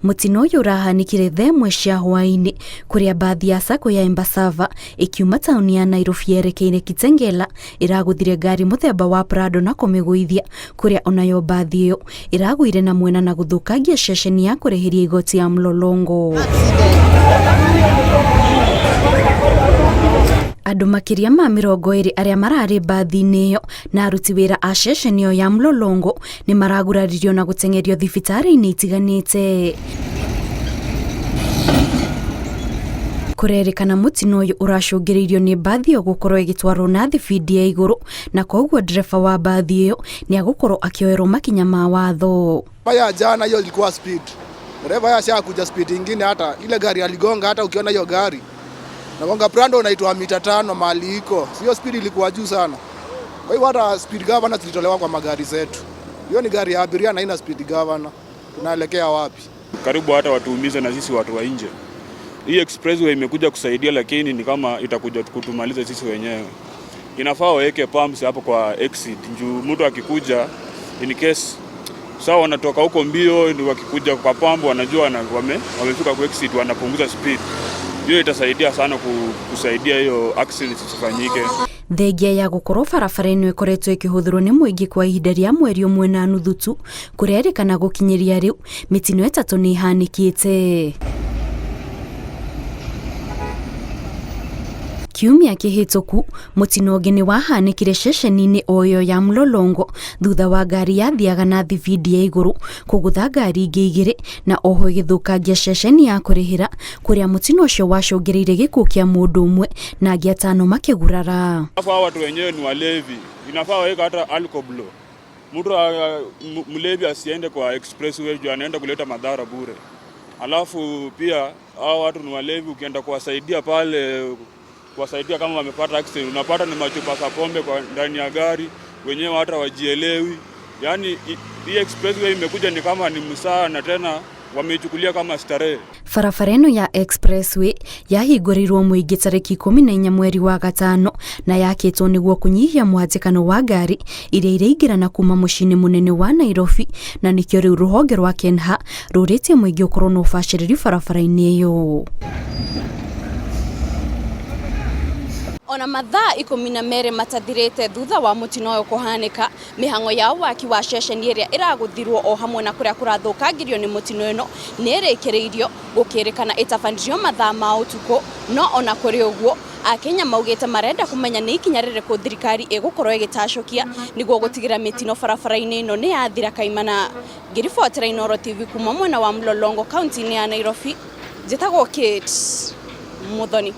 Mũtino ũyũ ũrahanĩkire thaa ĩmwe cia hwaĩ-inĩ kũrĩa mbathi ya Sacco ya Embasava ĩkiuma taũni ya Nairobi yerekeire Kitengela ĩragũthire ngari mũthemba wa Prado na kũmĩgũithia kũrĩa onayo mbathi ĩyo ĩragũire na mwena na gũthũkangia ceceni ya kũrĩhĩria igoti ya Mlolongo. Andũ makĩria ma 20 arĩa mararĩ mbathi-inĩ ĩyo na aruti wĩra a ceceni ĩyo ya Mlolongo nĩ maraguraririo na gũteng'erio thibitarĩ-inĩ itiganĩte. Kũrerĩkana mũtino ũyũ ũracũngĩrĩirio nĩ mbathi ĩyo gũkorwo ĩgĩtwarwo na thibindi ya igũrũ na koguo ndereba wa mbathi ĩyo nĩ agũkorwo akĩoerwo makinya ma watho. Ya jana hiyo ilikuwa speed. Dereva yasha kuja speed ingine, hata ile gari aligonga, hata ukiona hiyo gari nagonga Prado unaitwa mita 5 mahali iko. Sio, speed ilikuwa juu sana. Kwa hiyo hata speed governor zilitolewa kwa magari zetu. Hiyo ni gari ya abiria na ina speed governor. Tunaelekea wapi? Karibu hata watuumize na sisi watu wa nje. Hii expressway imekuja kusaidia, lakini ni kama itakuja kutumaliza sisi wenyewe. Inafaa waweke pumps hapo kwa exit juu mtu akikuja in case sawa wanatoka huko mbio, ndio wakikuja kwa pump wanajua wamefika kwa exit, wanapunguza speed. Hiyo itasaidia sana kusaidia hiyo accident isifanyike. Thengia ya gũkorwo barabara ĩno ĩkoretwo ĩkĩhũthĩrwo nĩ mũingĩ kwa ihinda rĩa mweri ũmwe na nuthu tu, kũrerĩkana gũkinyĩria rĩu mĩtino ĩtatũ nĩ ĩhanĩkĩte. Kiumia kĩhĩtũku mũtino ũngĩ nĩ wahanĩkire ceceni-inĩ o ĩyo ya Mlolongo thutha wa ngari yathiaga na thibindi ya igũrũ kũgũtha ngari ingĩ igĩrĩ na oho ĩgĩthũkangia ceceni ya kũrĩhĩra kũrĩa mũtino ũcio wacũngĩrĩirie gĩkuũ kĩa mũndũ ũmwe na angĩ atano makĩgurara. Alafu hao watu wenyewe ni walevi, inafaa waweke hata alcoblow. Mtu mlevi asiende kwa expressway juu anaenda kuleta madhara bure. Alafu pia hao watu ni walevi, ukienda kuwasaidia pale, kuwasaidia kama wamepata accident, unapata ni machupa za pombe kwa ndani ya gari, wenyewe hata wajielewi. Yaani hii expressway imekuja ni kama ni msaa na tena wameichukulia kama starehe. Barabara ĩno ya expressway yahingũrĩirwo mũingĩ tarĩki 14 mweri wa gatano na yakĩtwo nĩguo kũnyihia mũhatĩkano wa ngari iria iraingĩra na kuma mũciĩ-inĩ mũnene wa Nairobi, na nĩkĩo rĩu rũhonge rwa KeNHA rũrĩtie mũingĩ ũkorwo na ũbacĩrĩri barabara-inĩ ĩyo. Ona mathaa 12 matathirĩte thutha wa mũtino ũyũ kũhanĩka, mĩhang'o ya waki wa ceceni ĩrĩa ĩragũthirwo o hamwe na kũrĩa kũrathũkangirio nĩ mũtino ĩno nĩ ĩrĩkĩrĩirio, gũkĩrĩkana ĩtabanirio mathaa ma ũtukũ. No ona kũrĩ ũguo, Akenya maugĩte marenda kũmenya nĩ ikinya rĩrĩkũ thirikari ĩgũkorwo ĩgĩtacũkia nĩguo gũtigĩra mĩtino barabara-inĩ ĩno nĩ yathira kaimana. Ngĩribotera Inooro TV kuma mwena wa Mlolongo kaunti-inĩ ya Nairobi, njĩtagwo Kate Muthoni.